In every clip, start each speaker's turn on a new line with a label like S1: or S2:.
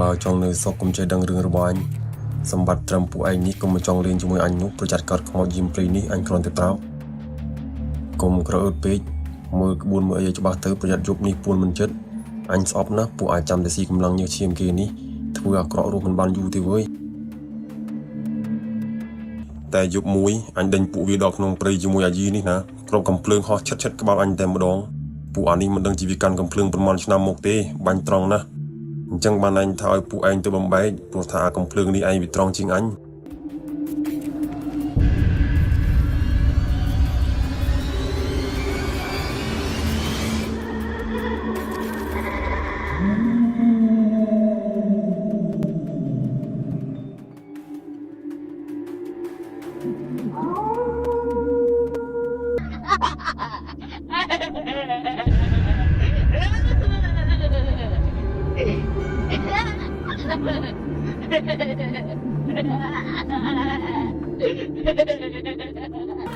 S1: បើចង់នៅសុខកុំចេះដឹងរឿងរបស់អញសម្បត្តិត្រឹមពួកឯងនេះកុំមកចង់លេងជាមួយអញនោះប្រយ័ត្នកើតខ្មោចយាមព្រៃនេះអញគ្រាន់តែប្រាប់កុំក្រអឺតពេកមើលក្បួនមើលអីឲ្យច្បាស់ទៅប្រយ័ត្នយប់នេះពួនមិនចិត្តអញស្អប់ណាស់ពួកអាចចាំតែស៊ីកម្លាំងញើសឈាមគេនេះធ្វើអាក្រក់រស់មិនបានយូរទេវើយតែយប់មួយអញដេញពួកវាដល់ក្នុងព្រៃជាមួយអាយីនេះណាគ្រាប់កំភ្លើងហោះឆិតឆិតក្បាលអញតែម្ដងពួកអានេះមិនដឹងជាវាកាន់កំភ្លើងប្រមាណឆ្នាំមកទេបាញ់ត្រង់ណាស់អញ្ចឹងបានអញថាឲ្យពួកឯងទៅបំបែកព្រោះថាអាកំភ្លើងនេះឯងវាត្រង់ជាងអញ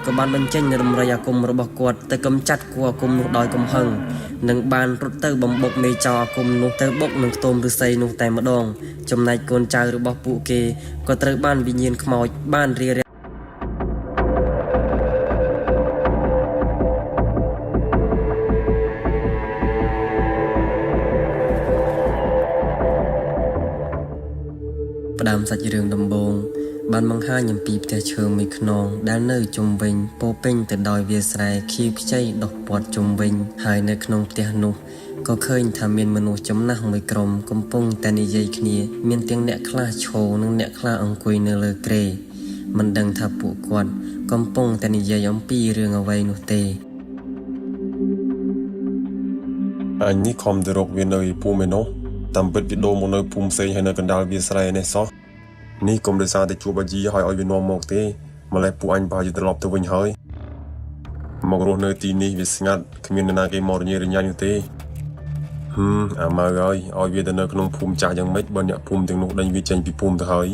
S2: ក៏បានបញ្ចេញរំរៃអាគមរបស់គាត់ទៅកំចាត់គួរអាគមនោះដោយកំហឹងនិងបានរត់ទៅបំបុកមេចៅអាគមនោះទៅបុកនឹងខ្ទមឫស្សីនោះតែម្ដងចំណែកកូនចៅរបស់ពួកគេក៏ត្រូវបានវិញ្ញាណខ្មោចបានរារាំងផ្ដើមសាច់រឿងដំបូងបានបង្ហាញអំពីផ្ទះឈើមួយខ្នងដែលនៅជុំវិញពោរពេញទៅដោយវាលស្រែខៀវខ្ចីដុះព័ទ្ធជុំវិញហើយនៅក្នុងផ្ទះនោះក៏ឃើញថាមានមនុស្សចំណាស់មួយក្រុមកំពុងតែនិយាយគ្នាមានទាំងអ្នកខ្លះឈរនិងអ្នកខ្លះអង្គុយនៅលើគ្រែមិនដឹងថាពួកគាត់កំពុងតែនិយាយអំពីរឿងអ្វីនោះទេ
S1: អញនេះខំទៅរកវានៅឯភូមិឯនោះតាមពិតវាដូរមកនៅភូមិផ្សេងហើយនៅកណ្ដាលវាលស្រែនេះសោះនេះកុំដោយសារតែជួបអាជីហើយឲ្យវានាំមកទេម្ល៉េះពួកអញប្រហែលជាត្រឡប់ទៅវិញហើយមករស់នៅទីនេះវាស្ងាត់គ្មាននរណាគេមករញ៉េរញ៉ៃនោះទេហឹមអាម៉ៅហើយឲ្យវាទៅនៅក្នុងភូមិចាស់យ៉ាងម៉េចបើអ្នកភូមិទាំងនោះដេញវាចេញពីភូមិទៅហើយ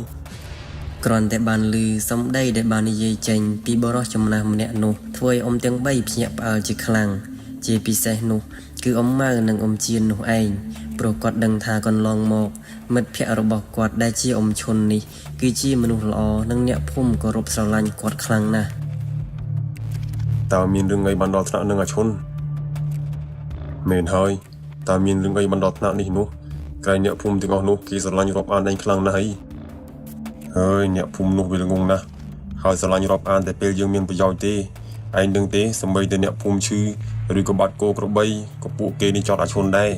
S2: គ្រាន់តែបានឮសម្ដីដែលបាននិយាយចេញពីបុរសចំណាស់ម្នាក់នោះធ្វើឲ្យអ៊ំទាំងបីភ្ញាក់ផ្អើលជាខ្លាំងជាពិសេសនោះគឺអ៊ំម៉ៅនិងអ៊ំជៀននោះឯងព្រោះគាត់ដឹងថាកន្លងមកមិត្តភក្តិរបស់គាត់ដែលជាអ៊ំឈុននេះគឺជាមនុស្សល្អនិងអ្នកភូមិគោរពស្រឡាញ់គាត់ខ្លាំងណាស់
S1: តើមានរឿងអីបានដល់ថ្នាក់នឹងអាឈុនមែនហើយតើមានរឿងអីបានដល់ថ្នាក់នេះនោះក្រែងអ្នកភូមិទាំងអស់នោះគេស្រឡាញ់រាប់អានឯងខ្លាំងណាស់ហីហើយអ្នកភូមិនោះវាល្ងង់ណាស់ហើយស្រឡាញ់រាប់អានតែពេលយើងមានប្រយោជន៍ទេឯងដឹងទេសម្បីតែអ្នកភូមិឈឺឬក៏បាត់គោក្របីក៏ពួកគេនេះចោតអាឈុនដែរ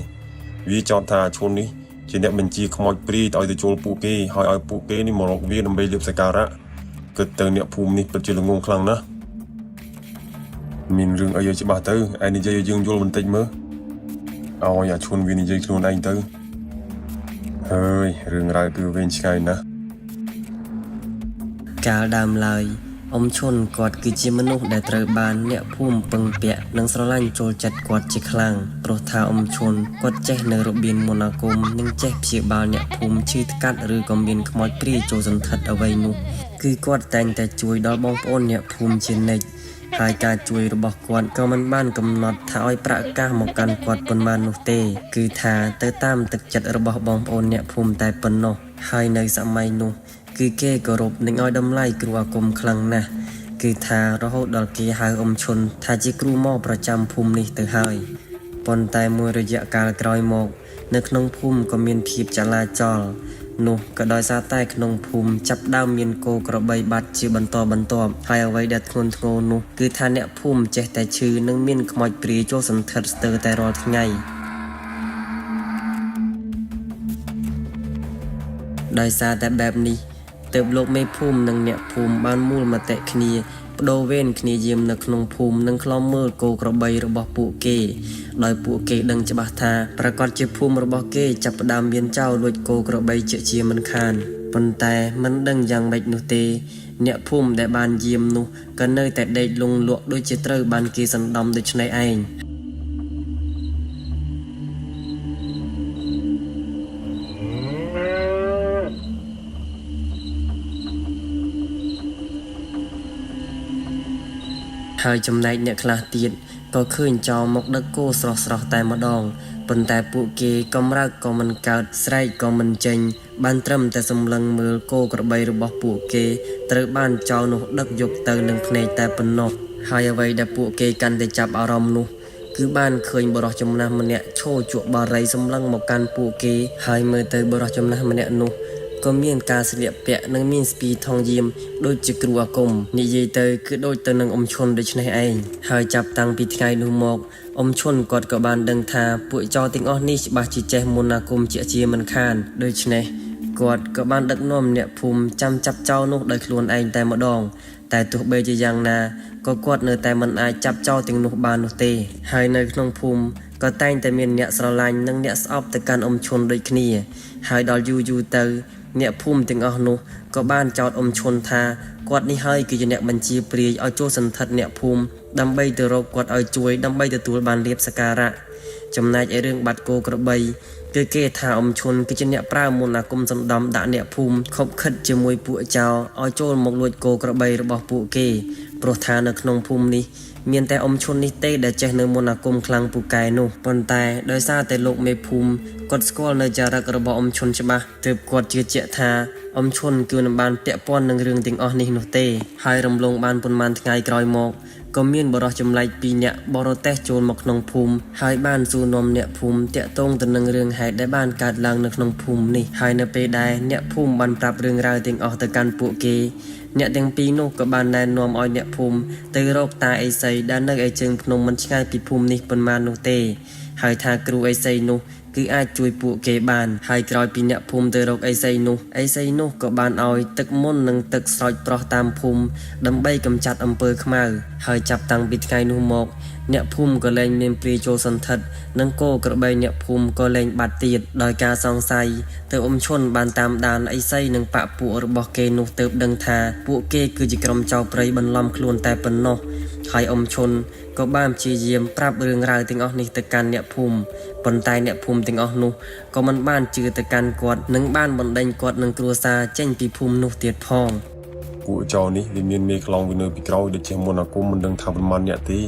S1: វាចោតថាអាឈុននេះជាអ្នកបញ្ជាខ្មោចព្រាយទៅឲ្យទៅជួលពួកគេហើយឲ្យពួកគេនេះមករកវាដើម្បីលាភសក្ការៈគិតទៅអ្នកភូមិនេះពិតជាល្ងង់ខ្លាំងណាស់ មានរឿងអីឲ្យច្បាស់ទៅឯងនិយាយឲ្យយើងយល់បន្តិចមើលឲ្យអាឈុនវានិយាយខ្លួនឯងទៅហើយរឿងរ៉ាវគឺវែងឆ្ងាយណាស់
S2: កាលដើមឡើយអ៊ំឈុនគាត់គឺជាមនុស្សដែលត្រូវបានអ្នកភូមិពឹងពាក់និងស្រឡាញ់ចូលចិត្តគាត់ជាខ្លាំងព្រោះថាអ៊ំឈុនគាត់ចេះនៅរបៀនមន្តអាគមនិងចេះព្យាបាលអ្នកភូមិឈឺថ្កាត់ឬក៏មានខ្មោចព្រាយចូលសន្ធិដ្ឋអ្វីនោះគឺគាត់តែងតែជួយដល់បងប្អូនអ្នកភូមិជានិច្ចហើយការជួយរបស់គាត់ក៏មិនបានកំណត់ថាឲ្យប្រាក់កាសមកកាន់គាត់ប៉ុន្មាននោះទេ គឺថាទៅតាមទឹកចិត្តរបស់បងប្អូនអ្នកភូមិតែប៉ុណ្ណោះហើយនៅសម័យនោះ គឺគេគោរពនិងឲ្យតម្លៃគ្រូអាគមខ្លាំងណាស់គឺថារហូតដល់គេហៅអ៊ំឈុនថាជាគ្រូមកប្រចាំភូមិនេះទៅហើយប៉ុន្តែមួយរយៈកាលក្រោយមក នៅក្នុងភូមិក៏មានភាពចលាចលនោះក៏ដោយសារតែក្នុងភូមិចាប់ផ្ដើមមានគោក្របីបាត់ជាបន្តបន្ទាប់ហើយអ្វីដែលធ្ងន់ធ្ងរនោះគឺថាអ្នកភូមិចេះតែឈឺនិងមានខ្មោចព្រាយចូលសន្ធិដ្ឋស្ទើរតែរាល់ថ្ងៃ ដោយសារតែបែបនេះទើបលោកមេភូមិនិងអ្នកភូមិបានមូលមតិគ្នាបដូរវេនគ្នាយាមនៅក្នុងភូមិនិងឃ្លាំមើលគោក្របីរបស់ពួកគេដោយពួកគេដឹងច្បាស់ថាប្រកាសជាភូមិរបស់គេចាប់ផ្ដើមមានចោរលួចគោក្របីជាជាមិនខានប៉ុន្តែមិនដឹងយ៉ាងម៉េចនោះទេ អ្នកភូមិដែលបានយាមនោះក៏នៅតែដេកលង់លក់ដូចជាត្រូវបានគេសណ្ដំដូច្នេះឯង ហើយចំណែកអ្នកខ្លះទៀត ក៏ឃើញចោរមកដឹកគោស្រស់ៗតែម្ដងប៉ុន្តែពួកគេកំរើកក៏មិនកើតស្រែកក៏មិនចេញបានត្រឹមតែសម្លឹងមើលគោក្របីរបស់ពួកគេត្រូវបានចោរនោះដឹកយកទៅនឹងភ្នែកតែប៉ុណ្ណោះហើយអ្វីដែលពួកគេកាន់តែចាប់អារម្មណ៍នោះគឺបានឃើញបុរសចំណាស់ម្នាក់ឈរជក់បារីសម្លឹងមកកាន់ពួកគេហើយមើលទៅបុរសចំណាស់ម្នាក់នោះក៏មានការស្លៀកពាក់និងមានស្ពីថងយាមដូចជាគ្រូអាគមនិយាយទៅគឺដូចទៅនឹងអ៊ំឈុនដូច្នេះឯងហើយចាប់តាំងពីថ្ងៃនោះមកអ៊ំឈុនគាត់ក៏បានដឹងថាពួកចោរទាំងអស់នេះច្បាស់ជាចេះមន្តអាគមជាមិនខានដូច្នេះគាត់ក៏បានដឹកនាំអ្នកភូមិចាំចាប់ចោរនោះដោយខ្លួនឯងតែម្ដងតែទោះបីជាយ៉ាងណាក៏គាត់នៅតែមិនអាចចាប់ចោរទាំងនោះបាននោះទេហើយនៅក្នុងភូមិក៏តែងតែមានអ្នកស្រឡាញ់និងអ្នកស្អប់ទៅកាន់អ៊ំឈុនដូចគ្នាហើយដល់យូរយូរទៅអ្នកភូមិទាំងអស់នោះក៏បានចោទអ៊ំឈុនថាគាត់នេះហើយគឺជាអ្នកបញ្ជាព្រាយឲ្យចូលសន្ធិដ្ឋអ្នកភូមិដើម្បីទៅរកគាត់ឲ្យជួយដើម្បីទទួលបានលាភសក្ការៈចំណែកឯរឿងបាត់គោក្របីគឺគេថាអ៊ំឈុនគឺជាអ្នកប្រើមន្តអាគមសណ្ដំដាក់អ្នកភូមិខົບខិតជាមួយពួកចោរឲ្យចូលមកលួចគោក្របីរបស់ពួកគេព្រោះថានៅក្នុងភូមិនេះមានតែអ៊ំឈុននេះទេដែលចេះនៅមន្តអាគមខ្លាំងពូកែនោះប៉ុន្តែដោយសារតែលោកមេភូមិគាត់ស្គាល់នៅចរិតរបស់អ៊ំឈុនច្បាស់ទើបគាត់ជឿជាក់ថាអ៊ំឈុនគឺមិនបានពាក់ព័ន្ធនឹងរឿងទាំងអស់នេះនោះទេហើយរំលងបានប៉ុន្មានថ្ងៃក្រោយមកក៏មានបុរសចម្លែកពីរនាក់បរទេសចូលមកក្នុងភូមិហើយបានសួរនាំអ្នកភូមិតាក់ទងទៅនឹងរឿងហេតុដែលបានកើតឡើងនៅក្នុងភូមិនេះហើយនៅពេលដែលអ្នកភូមិបានប្រាប់រឿងរ៉ាវទាំងអស់ទៅកាន់ពួកគេអ្នកទាំងពីរនោះក៏បានណែនាំឲ្យអ្នកភូមិទៅរកតាអេសីដែលនៅឯជើងភ្នំមិនឆ្ងាយពីភូមិនេះប៉ុន្មាននោះទេហើយថាគ្រូអេសីនោះគឺអាចជួយពួកគេបានហើយក្រោយពីអ្នកភូមិទៅរកអេសីនោះអេសីនោះក៏បានឲ្យទឹកមន្តនិងទឹកស្រោចប្រោះតាមភូមិដើម្បីកម្ចាត់អំពើខ្មៅហើយចាប់តាំងពីថ្ងៃនោះមកអ្នកភូមិក៏លែងមានព្រាយចូលសន្ធិដ្ឋនិងគោក្របីអ្នកភូមិក៏លែងបាត់ទៀតដោយការសង្ស័យទៅអ៊ំឈុនបានតាមដានអេសីនិងបពពួករបស់គេនោះទៅដឹងថាពួកគេគឺជាក្រុមចោរព្រៃបន្លំខ្លួនតែប៉ុណ្ណោះហើយអ៊ំឈុនក៏បានព្យាយាមប្រាប់រឿងរ៉ាវទាំងអស់នេះទៅកាន់អ្នកភូមិប៉ុន្តែអ្នកភូមិទាំងអស់នោះក៏មិនបានជឿទៅកាន់គាត់និងបានបណ្ដេញគាត់និងគ្រួសារចេញពីភូមិនោះទៀតផង
S1: ពួកចោរនេះវាមានមេខ្លោងវានៅពីក្រោយដែលចេះមន្តអាគមមិនដឹងថាប៉ុន្មានអ្នកទេ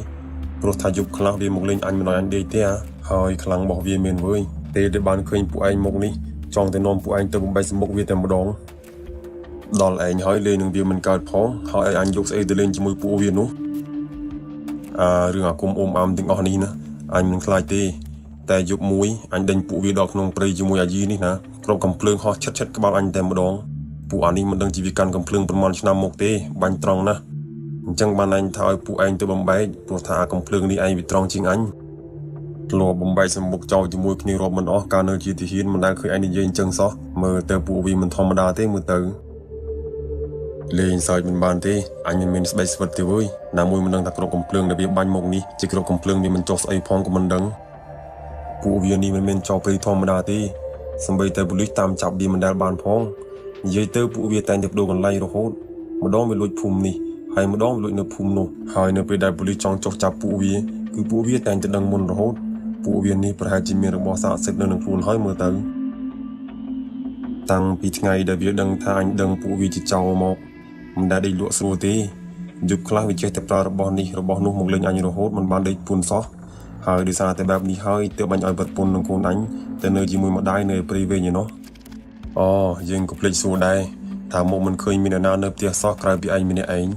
S1: ព្រោះថាយប់ខ្លះវាមកលេងអញមិនឲ្យអញដេកទេអាហើយខ្លាំងរបស់វាមានវើយពេលដែលបានឃើញពួកឯងមកនេះចង់តែនាំពួកឯងទៅបំបែកសម្បុកវាតែម្ដងដល់ឯងហើយលេងនឹងវាមិនកើតផងហើយឲ្យអញយកស្អីទៅលេងជាមួយពួកវានោះអារឿងអាគមអ៊ំអាំទាំងអស់នេះណាអញមិនខ្លាចទេតែយប់មួយអញដេញពួកវាដល់ក្នុងព្រៃជាមួយអាយីនេះណាគ្រាប់កំភ្លើងហោះឆិតឆិតក្បាលអញតែម្ដងពួកអានេះមិនដឹងជាវាកាន់កំភ្លើងប្រមាណឆ្នាំមកទេបាញ់ត្រង់ណាស់អញ្ចឹងបានអញថាឲ្យពួកឯងទៅបំបែកព្រោះថាអាកំភ្លើងនេះឯងវាត្រង់ជាងអញធ្លាប់បំបែកសម្បុកចោលជាមួយគ្នារាប់មិនអស់កាលនៅជាទាហានមិនដែលឃើញឯងនិយាយអញ្ចឹងសោះមើលទៅពួកវាមិនធម្មតាទេមើលទៅលេងសើចមិនបានទេអញមិនមានស្បែកស្វិតទេវើយណាមួយមិនដឹងថាគ្រាប់កំភ្លើងដែលវាបាញ់មកនេះជាគ្រាប់កំភ្លើងវាមិនចុះស្អីផងក៏មិនដឹងពួកវានេះមិនមែនចោលព្រៃធម្មតាទេសម្បីតែប៉ូលីសតាមចាប់វាមិនដែលបានផងនិយាយទៅពួកវាតែងតែប្ដូរកន្លែងរហូតម្ដងវាលួចភូមិនេះហើយម្ដងវាលួចនៅភូមិនោះហើយនៅពេលដែលប៉ូលីសចង់ចុះចាប់ពួកវាគឺពួកវាតែងតែដឹងមុនរហូតពួកវានេះប្រហែលជាមានរបស់ស័ក្តិសិទ្ធិនៅនឹងខ្លួនហើយមើលទៅតាំងពីថ្ងៃដែលវាដឹងថាអញដឹងពួកវាជាចោរមកមិនដែលដេកលក់ស្រួលទេយប់ខ្លះវាចេះតែប្រើរបស់នេះរបស់នោះមកលេងអញរហូតមិនបានដេកពួនសោះហើយដោយសារតែបែបនេះហើយទើបអញឲ្យប្រពន្ធនឹងកូនអញទៅនៅជាមួយម្ដាយនៅព្រៃវិញឯណោះអូយើងក៏ភ្លេចសួរដែរថាមកមិនឃើញមាននរណានៅផ្ទះសោះក្រៅពីឯងម្នាក់ឯង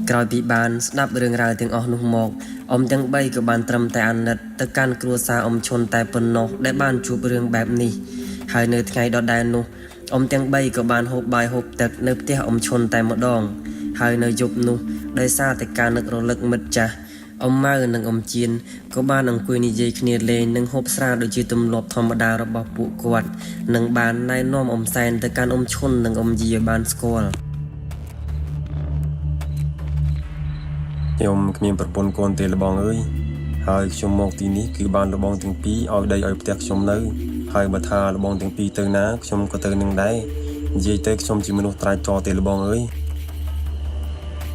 S2: ក្រោយពីបានស្ដាប់រឿងរ៉ាវទាំងអស់នោះមកអ៊ំទាំងបីក៏បានត្រឹមតែអាណិតទៅកាន់គ្រួសារអ៊ំឈុនតែប៉ុណ្ណោះដែលបានជួបរឿងបែបនេះហើយនៅថ្ងៃដដែលនោះអ៊ំទាំងបីក៏បានហូបបាយហូបទឹកនៅផ្ទះអ៊ំឈុនតែម្ដងហើយនៅយប់នោះដោយសារតែការនឹករលឹកមិត្តចាស់អ៊ំម៉ៅនិងអ៊ំជៀនក៏បានអង្គុយនិយាយគ្នាលេងនិងហូបស្រាដូចជាទម្លាប់ធម្មតារបស់ពួកគាត់និងបានណែនាំអ៊ំសែនទៅកាន់អ៊ំឈុននិងអ៊ំយាបានស្គាល់
S1: ខ្ញុំគ្មានប្រពន្ធកូនទេលបងអើយហើយខ្ញុំមកទីនេះគឺបានលបងទាំងពីរឲ្យដីឲ្យផ្ទះខ្ញុំនៅហើយបើថាលបងទាំងពីរទៅណាខ្ញុំក៏ទៅនឹងដែរនិយាយទៅខ្ញុំជាមនុស្សត្រាចចរទេលបងអើយ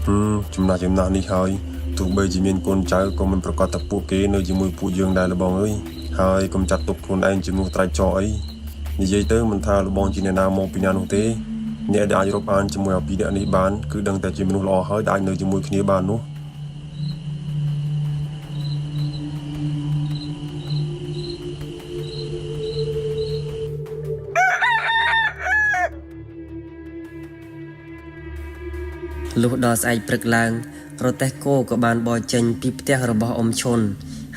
S1: ហឹមចំណាស់ចំណាស់នេះហើយទោះបីជាមានកូនចៅក៏មិនប្រកាសថាពួកគេនៅជាមួយពួកយើងដែរលបងអើយហើយកុំចាត់ទុកខ្លួនឯងជាមនុស្សត្រាចចរអីនិយាយទៅមិនថាលបងជាអ្នកណាមកពីណានោះទេ អ្នកដែលអាចរាប់អានជាមួយអាពីរអ្នកនេះបានគឺដឹងតែជាមនុស្សល្អហើយដែលអាចនៅជាមួយគ្នាបាននោះ
S2: លុះដល់ស្អែកព្រឹកឡើងរទេះគោក៏បានបរចេញពីផ្ទះរបស់អ៊ំឈុន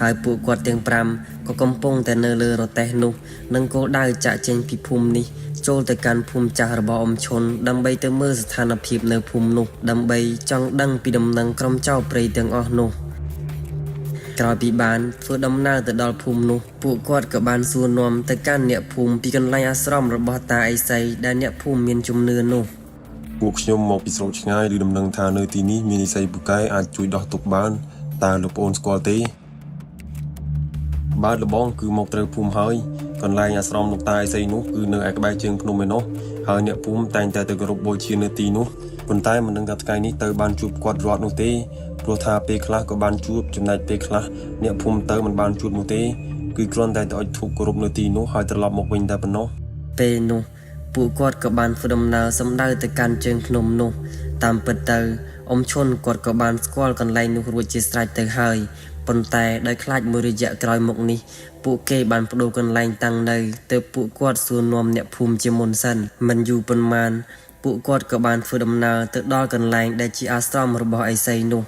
S2: ហើយពួកគាត់ទាំង5ក៏កំពុងតែនៅលើរទេះនោះនិងគោលដៅចាក់ចេញពីភូមិនេះចូលទៅកាន់ភូមិចាស់របស់អ៊ំឈុនដើម្បីទៅមើលស្ថានភាពនៅភូមិនោះដើម្បីចង់ដឹងពីដំណឹងក្រុមចៅព្រៃទាំងអស់នោះក្រោយពីបានធ្វើដំណើរទៅដល់ភូមិនោះពួកគាត់ក៏បានសួរនាំទៅកាន់អ្នកភូមិពីកន្លែងអាស្រមរបស់តាអេសីដែលអ្នកភូមិមានជំនឿនោះ
S1: ពួកខ្ញុំមកពីស្រុកឆ្ងាយឬដំណឹងថានៅទីនេះមាននិស័យពូកែអាចជួយដោះទុក្ខបានតើលោកប្អូនស្គាល់ទេបាទលបងគឺមកត្រូវភូមិហើយកន្លែងអាស្រមលោកតាអេសីនោះគឺនៅឯក្បែរជើងភ្នំឯណោះហើយអ្នកភូមិតែងតែទៅគោរពបូជានៅទីនោះប៉ុន្តែមិនដឹងថាថ្ងៃនេះទៅបានជួបគាត់រត់នោះទេព្រោះថាពេលខ្លះក៏បានជួបចំណែកពេលខ្លះអ្នកភូមិទៅមិនបានជួបនោះទេគឺគ្រាន់តែទៅអុជធូបគោរពនៅទីនោះហើយត្រឡប់មកវិញតែប៉ុណ្ណោះ
S2: ពេលនោះពួកគាត់ក៏បានធ្វើដំណើរសម្ដៅទៅកាន់ជើងភ្នំនោះតាមពិតទៅអ៊ំឈុនគាត់ក៏បានស្គាល់កន្លែងនោះរួចជាស្រេចទៅហើយប៉ុន្តែដោយខ្លាចមួយរយៈក្រោយមកនេះពួកគេបានប្ដូរកន្លែងតាំងនៅទើបពួកគាត់សួរនាំអ្នកភូមិជាមុនសិនមិនយូរប៉ុន្មានពួកគាត់ក៏បានធ្វើដំណើរទៅដល់កន្លែងដែលជាអាស្រមរបស់អេសីនោះ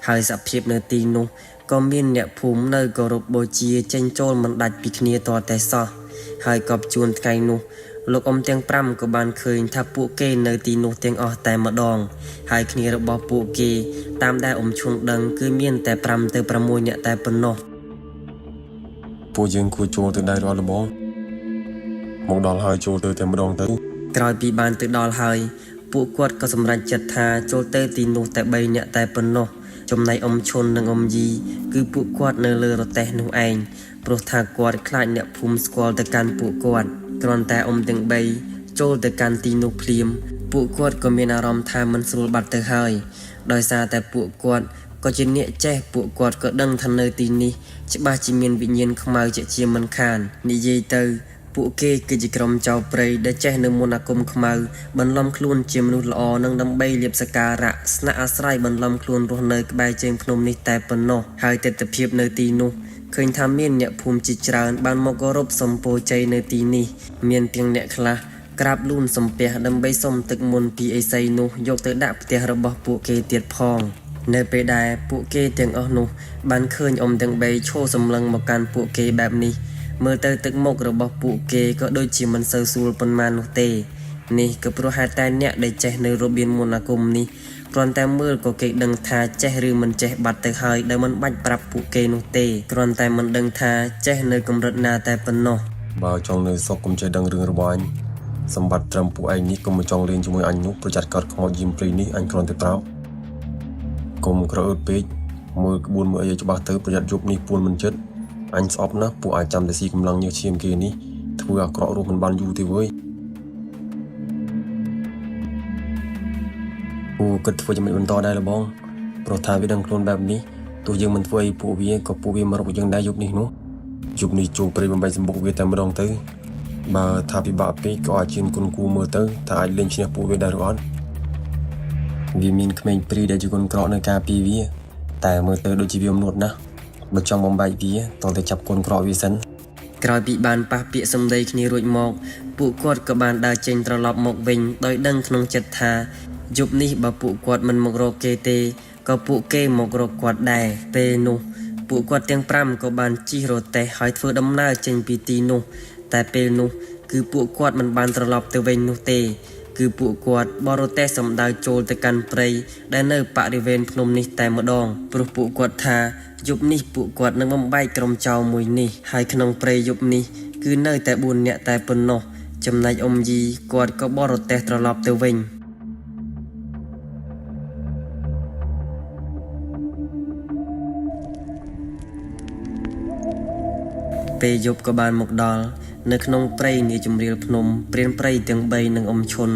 S2: ហើយសភាពនៅទីនោះក៏មានអ្នកភូមិនៅគោរពបូជាចេញចូលមិនដាច់ពីគ្នាទាល់តែសោះហើយកប់ជួនថ្ងៃនោះលោកអ៊ំទាំង5ក៏បានឃើញថាពួកគេនៅទីនោះទាំងអស់តែម្ដងហើយគ្នារបស់ពួកគេតាមដែលអ៊ំឈុនដឹងគឺមានតែ5ទៅ6នាក់តែប៉ុណ្ណោះ
S1: ពួកយើងគួរចូលទៅដែររាល់លបងមកដល់ហើយចូលទៅតែម្ដងទៅ
S2: ក្រោយពីបានទៅដល់ហើយពួកគាត់ក៏សម្រេចចិត្តថាចូលទៅទីនោះតែ3នាក់តែប៉ុណ្ណោះចំណែកអ៊ំឈុននិងអ៊ំយីគឺពួកគាត់នៅលើរទេះនោះឯងព្រោះថាគាត់ខ្លាចអ្នកភូមិស្គាល់ទៅកាន់ពួកគាត់គ្រាន់តែអ៊ំទាំង3ចូលទៅកាន់ទីនោះភ្លាមពួកគាត់ក៏មានអារម្មណ៍ថាមិនស្រួលបាត់ទៅហើយដោយសារតែពួកគាត់ក៏ជាអ្នកចេះពួកគាត់ក៏ដឹងថានៅទីនេះច្បាស់ជាមានវិញ្ញាណខ្មៅជាជាមិនខាននិយាយទៅពួកគេគឺជាក្រុមចៅព្រៃដែលចេះនៅមន្តអាគមខ្មៅបន្លំខ្លួនជាមនុស្សល្អនិងដើម្បីលាភសក្ការៈស្នាក់អាស្រ័យបន្លំខ្លួនរស់នៅក្បែរជើងភ្នំនេះតែប៉ុណ្ណោះហើយទិដ្ឋភាពនៅទីនោះឃើញថាមានអ្នកភូមិជាច្រើនបានមកគោរពសម្ពោជ័យនៅទីនេះមានទាំងអ្នកខ្លះក្រាបលូនសំពះដើម្បីសុំទឹកមន្តពីអេសីនោះយកទៅដាក់ផ្ទះរបស់ពួកគេទៀតផងនៅពេលដែលពួកគេទាំងអស់នោះបានឃើញអ៊ំទាំងបីឈរសម្លឹងមកកាន់ពួកគេបែបនេះមើលទៅទឹកមុខរបស់ពួកគេក៏ដូចជាមិនសូវស្រួលប៉ុន្មាននោះទេនេះក៏ព្រោះហេតុតែអ្នកដែលចេះនៅរបៀបមន្តអាគមនេះគ្រាន់តែមើលក៏គេដឹងថាចេះឬមិនចេះបាត់ទៅហើយដោយមិនបាច់ប្រាប់ពួកគេនោះទេគ្រាន់តែមិនដឹងថាចេះនៅកម្រិតណាតែប៉ុណ្ណោះ
S1: បើចង់នៅសុខកុំចេះដឹងរឿងរបស់អញសម្បត្តិត្រឹមពួកឯងនេះកុំមកចង់លេងជាមួយអញនោះប្រយ័ត្នកើតខ្មោចយាមព្រៃនេះអញគ្រាន់តែប្រាប់កុំក្រអឺតពេកមើលក្បួនមើលអីឲ្យច្បាស់ទៅប្រយ័ត្នយប់នេះពួនមិនចិត្តអញស្អប់ណាស់ពួកអាចចាំតែស៊ីកម្លាំងញើសឈាមគេនេះធ្វើអាក្រក់រស់មិនបានយូរទេវើយពូគិតធ្វើចំណុចបន្តដែរលបងព្រោះថាវាដឹងខ្លួនបែបនេះទោះយើងមិនធ្វើអីពួកវាក៏ពួកវាមករកយើងដែរយប់នេះនោះយប់នេះចូលព្រៃបំបីសម្បុកវាតែម្ដងទៅបើថាពិបាកពេកក៏អាចជៀនគុណគូមើលទៅថាអាចលេងឈ្នះពួកវាដែរឬអត់វាមានក្មេងព្រីដែលជាគុណក្រក់នៅការពីវាតែមើលទៅដូចជាវាអំនួតណាស់បើចង់បំបែកវាតោះតែចាប់គុណក្រក់វាសិន
S2: ក្រោយពីបានប៉ះពាក្យសម្ដីគ្នារួចមកពួកគាត់ក៏បានដើរចេញត្រឡប់មកវិញដោយដឹងក្នុងចិត្តថាយប់នេះបើពួកគាត់មិនមករកគេទេក៏ពួកគេមករកគាត់ដែរពេលនោះពួកគាត់ទាំង5ក៏បានជិះរទេះហើយធ្វើដំណើរចេញពីទីនោះតែពេលនោះគឺពួកគាត់មិនបានត្រឡប់ទៅវិញនោះទេគឺពួកគាត់បរទេះសម្ដៅចូលទៅកាន់ព្រៃដែលនៅបរិវេណភ្នំនេះតែម្ដងព្រោះពួកគាត់ថាយប់នេះពួកគាត់នឹងបំបែកក្រុមចោរមួយនេះហើយក្នុងព្រៃយប់នេះគឺនៅតែ4នាក់តែប៉ុណ្ណោះចំណែកអ៊ំយីគាត់ក៏បរទេះត្រឡប់ទៅវិញពេលយប់ក៏បានមកដល់នៅក្នុងព្រៃនៃជំរាលភ្នំព្រានព្រៃទាំង3និងអ៊ំឈុន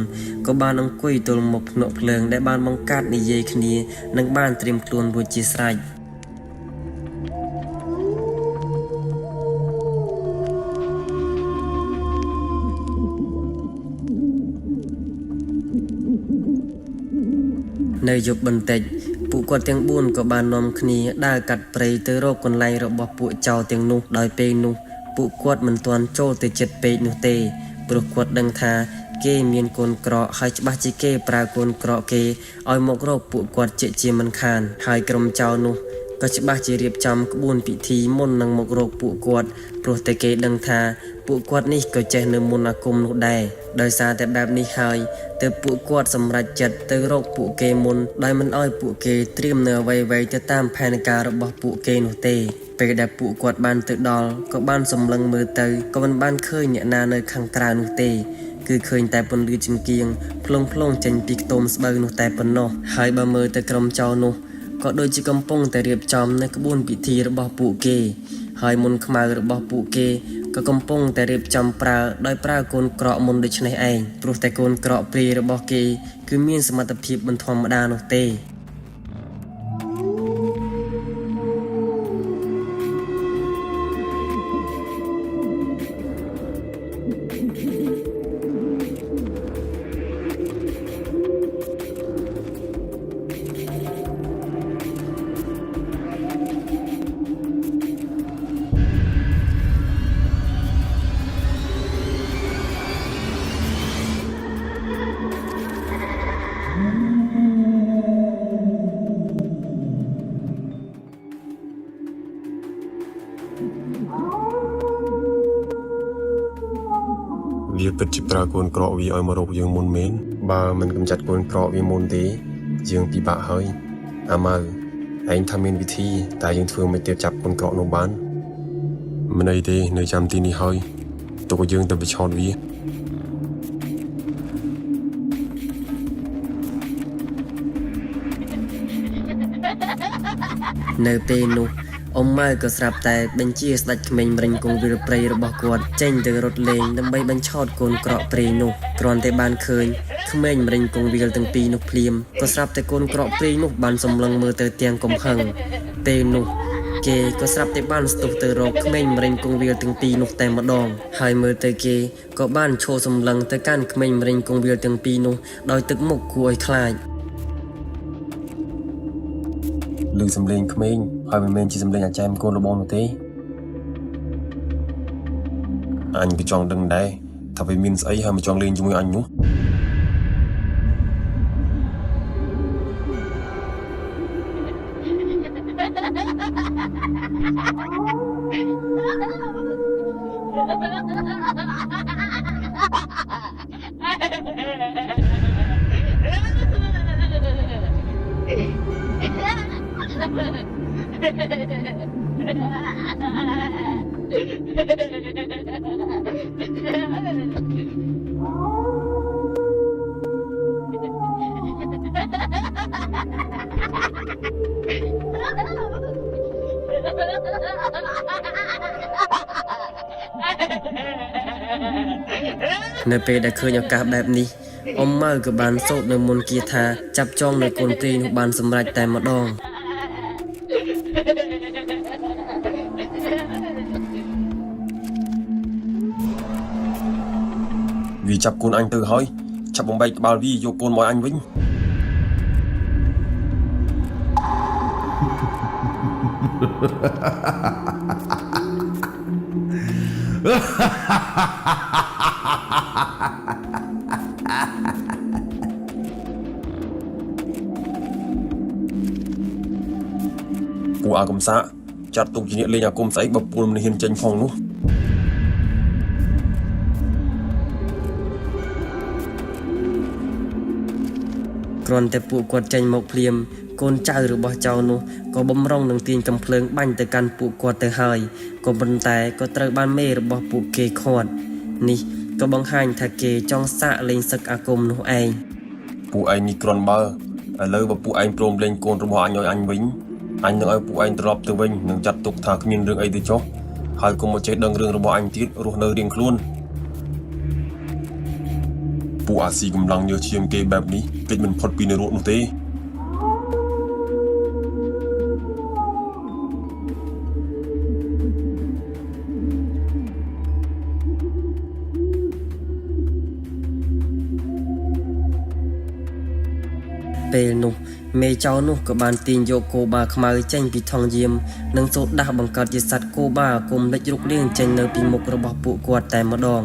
S2: ក៏បានអង្គុយទល់មុខភ្នក់ភ្លើងដែលបានបង្កាត់និយាយគ្នានិងបានត្រៀមខ្លួនរួចជាស្រេច នៅយប់បន្តិចពួកគាត់ទាំង4ក៏បាននាំគ្នាដើរកាត់ព្រៃទៅរកកន្លែងរបស់ពួកចោរទាំងនោះដោយពេលនោះពួកគាត់មិនទាន់ចូលទៅជិតពេកនោះទេព្រោះគាត់ដឹងថាគេមានកូនក្រកហើយច្បាស់ជាគេប្រើកូនក្រកគេឲ្យមករកពួកគាត់ជាជាមិនខានហើយក្រុមចោរនោះក៏ច្បាស់ជារៀបចំក្បួនពិធីមុននឹងមករកពួកគាត់ព្រោះតែគេដឹងថាពួកគាត់នេះក៏ចេះនៅមន្តអាគមនោះដែរដោយសារតែបែបនេះហើយទើបពួកគាត់សម្រេចចិត្តទៅរកពួកគេមុនដោយមិនឲ្យពួកគេត្រៀមនៅអ្វីៗទៅតាមផែនការរបស់ពួកគេនោះទេពេលដែលពួកគាត់បានទៅដល់ក៏បានសម្លឹងមើលទៅក៏មិនបានឃើញអ្នកណានៅខាងក្រៅនោះទេគឺឃើញតែពន្លឺចង្គៀងភ្លុងភ្លុងចេញពីខ្ទមស្បូវនោះតែប៉ុណ្ណោះហើយបើមើលទៅក្រុមចោរនោះក៏ដូចជាកំពុងតែរៀបចំនៅក្បួនពិធីរបស់ពួកគេហើយមុនខ្មៅរបស់ពួកគេក៏កំពុងតែរៀបចំប្រើដោយប្រើកូនក្រកមុនដូចនេះឯងព្រោះតែកូនក្រកព្រាយរបស់គេគឺមានសមត្ថភាពមិនធម្មតានោះទេ
S1: វាពិតជាប្រើកូនក្រកវាឲ្យមករកយើងមុនមែនបើមិនកម្ចាត់កូនក្រកវាមុនទេយើងពិបាកហើយអាម៉ៅឯងថាមានវិធីតែយើងធ្វើមិនទៀតចាប់កូនក្រកនោះបានមិនអីទេនៅចាំទីនេះហើយទុកឲ្យយើងទៅប្រឆោតវា
S2: នៅពេលនោះអ៊ំម៉ៅក៏ស្រាប់តែបញ្ជាស្ដេចក្មេងម្រេញគង្វាលព្រៃរបស់គាត់ចេញទៅរត់លេងដើម្បីបញ្ឆោតកូនក្រកព្រៃនោះគ្រាន់តែបានឃើញក្មេងម្រេញគង្វាលទាំងពីរនោះភ្លាមក៏ស្រាប់តែកូនក្រកព្រៃនោះបានសម្លឹងមើលទៅទាំងកំហឹងពេលនោះគេក៏ស្រាប់តែបានស្ទុះទៅរកក្មេងម្រេញគង្វាលទាំងពីរនោះតែម្ដងហើយមើលទៅគេក៏បានឈរសម្លឹងទៅកាន់ក្មេងម្រេញគង្វាលទាំងពីរនោះដោយទឹកមុខគួរឲ្យខ្លាច
S1: ឮសំឡេងក្មេងហើយមិនមែនជាសំឡេងអាចែមកូនរបស់នោះទេអញក៏ចង់ដឹងដែរថាវាមានស្អីហើយមកចង់លេងជាមួយអញនោះ
S2: នៅពេលដែលឃើញឱកាសបែបនេះអ៊ំម៉ៅក៏បានសូត្រនៅមន្តគាថាចាប់ចងនៅកូនព្រាយនោះបានសម្រេចតែម្ដង
S1: វាចាប់កូនអញទៅហើយចាប់បំបែកក្បាលវាយកកូនមកឲ្យអញវិញ ពួកអាកំសាកចាត់ទុកជាអ្នកលេងអាគមស្អីបើពូលមិនហ៊ានចេញផងនោះ
S2: គ្រាន់តែពួកគាត់ចេញមកភ្លាមកូនចៅរបស់ចៅនោះក៏បំរុងនឹងទាញកំភ្លើងបាញ់ទៅកាន់ពួកគាត់ទៅហើយក៏ប៉ុន្តែក៏ត្រូវបានមេរបស់ពួកគេឃាត់នេះក៏បង្ហាញថាគេចង់សាកលេងសឹកអាគមនោះឯង
S1: ពួកឯងនេះគ្រាន់បើឥឡូវបើពួកឯងព្រមលេងកូនរបស់អញឲ្យអញវិញអញនឹងឲ្យពួកឯងត្រឡប់ទៅវិញនឹងចាត់ទុកថាគ្មានរឿងអីទេចុះហើយកុំមកចេះដឹងរឿងរបស់អញទៀតរស់នៅរៀងខ្លួនពួកអាស៊ីកម្លាំងញើសឈាមគេបែបនេះគេចមិនផុតពីនរកនោះទេ
S2: ពេលនោះ មេចៅនោះក៏បានទាញយកគោបាខ្មៅចេញពីថង់យាមនិងសូត្រដាស់បង្កើតជាសត្វគោបាអាគមលេចរូបរាងចេញនៅពីមុខរបស់ពួកគាត់តែម្ដង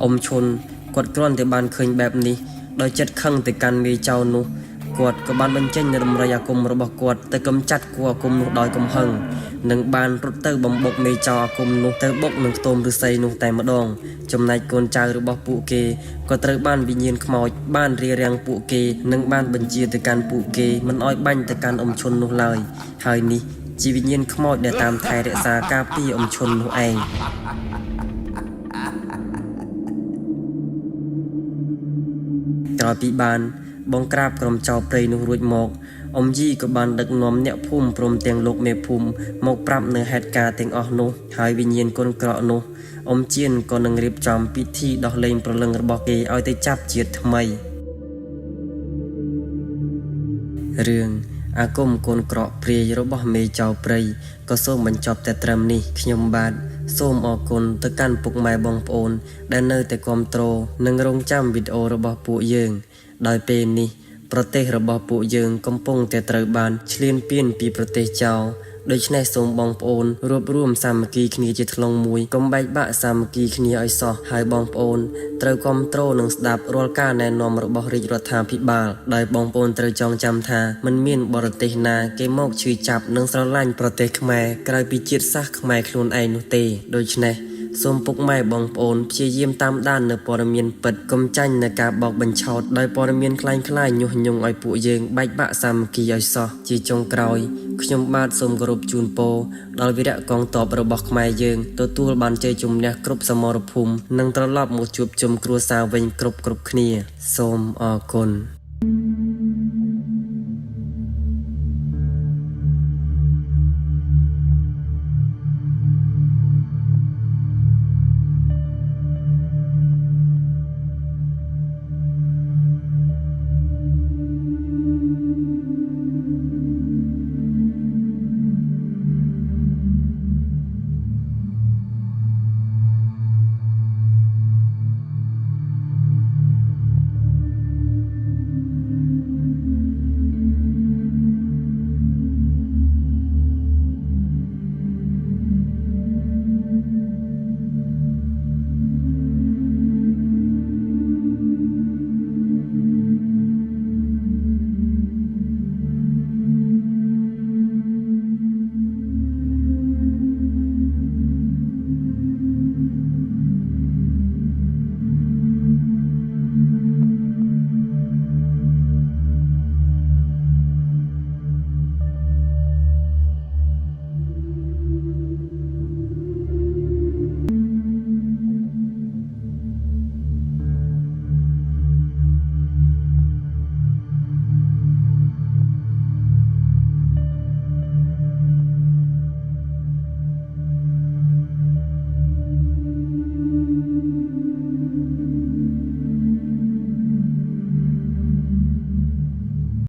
S2: អ៊ំឈុនគាត់គ្រាន់តែបានឃើញបែបនេះដោយចិត្តខឹងទៅកាន់មេចៅនោះគាត់ក៏បានបញ្ចេញនូវដំរីអាគមរបស់គាត់ទៅកម្ចាត់គួអាគមនោះដោយកំហឹងនិងបានរត់ទៅបំបុកមេចៅអាគមនោះទៅបុកនឹងខ្ទមឫស្សីនោះតែម្ដងចំណែកកូនចៅរបស់ពួកគេក៏ត្រូវបានវិញ្ញាណខ្មោចបានរារាំងពួកគេនិងបានបញ្ជាទៅកាន់ពួកគេមិនឲ្យបាញ់ទៅកាន់អ៊ំឈុននោះឡើយហើយនេះជាវិញ្ញាណខ្មោចដែលតាមថែរក្សាការពារអ៊ំឈុននោះឯង ក្រោយពីបានបង្ក្រាបក្រុមចោរព្រៃនោះរួចមកអ៊ំយីក៏បានដឹកនាំអ្នកភូមិព្រមទាំងលោកមេភូមិមកប្រាប់នៅហេតុការណ៍ទាំងអស់នោះហើយវិញ្ញាណកូនក្រក់នោះអ៊ំជៀនក៏នឹងរៀបចំពិធីដោះលែងព្រលឹងរបស់គេឲ្យទៅចាប់ជាតិថ្មីរឿងអាគមកូនក្រក់ព្រាយរបស់មេចៅព្រៃក៏សូមបញ្ចប់តែត្រឹមនេះខ្ញុំបាទសូមអរគុណទៅកាន់ពុកម៉ែបងប្អូនដែលនៅតែគាំទ្រនិងរងចាំវីដេអូរបស់ពួកយើងដោយពេលនេះប្រទេសរបស់ពួកយើងកំពុងតែត្រូវបានឈ្លានពានពីប្រទេសចោរដូច្នេះសូមបងប្អូនរួបរួមសាមគ្គីគ្នាជាធ្លុងមួយកុំបែកបាក់សាមគ្គីគ្នាឲ្យសោះហើយបងប្អូនត្រូវគាំទ្រនិងស្ដាប់រាល់ការណែនាំរបស់រាជរដ្ឋាភិបាលដោយបងប្អូនត្រូវចងចាំថាមិនមានបរទេសណាគេមកឈឺចាប់និងស្រឡាញ់ប្រទេសខ្មែរក្រៅពីជាតិសាសន៍ខ្មែរខ្លួនឯងនោះទេដូច្នេះសូមពុកម៉ែបងប្អូនព្យាយាមតាមដាននៅព័ត៌មានពិតកុំចាញ់នៅការបោកបញ្ឆោតដោយព័ត៌មានក្លែងៗញុះញង់ឲ្យពួកយើងបែកបាក់សាមគ្គីឲ្យសោះជាចុងក្រោយខ្ញុំបាទសូមគោរពជូនពរដល់វីរៈកងទ័ពរបស់ខ្មែរយើងទទួលបានជ័យជំនះគ្រប់សមរភូមិនិងត្រឡប់មកជួបជុំគ្រួសារវិញគ្រប់ៗគ្នាសូមអរគុណ។